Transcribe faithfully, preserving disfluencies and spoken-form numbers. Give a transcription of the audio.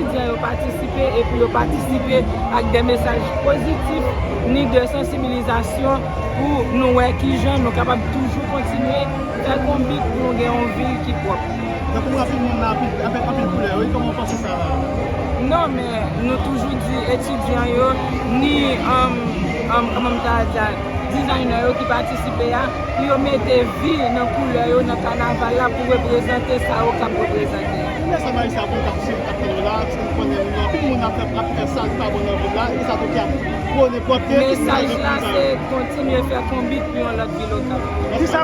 Etidyan yo patisipe epi yo patisipe ak de mesaj pozitif ni de sansibilizasyon pou nou wè kijan nou kapab toujou kontinye fè konbit pou nou gen yon vil ki pwòp. Donk, ou wè anpil moun la, anpil, avèk anpil koulè, wi, kòman w panse sa? Non, men nou toujou di etidyan yo, ni, um, um, kòman m ta di a, dizayna yo ki patisipe a, pou yo mete vi nan koulè yo nan kanaval la pou reprezante sa okap reprezante. Konbyen sa Marisa konn k ap swiv, k ap tann yo la, paske nou konnen anpil moun ap fè, ap fè sa ki pa bon nan vil la, e sa tou ki ap pwone pwòpte. Mesaj la se kontinye fè konbit pou yon lòt vil okap. Kisa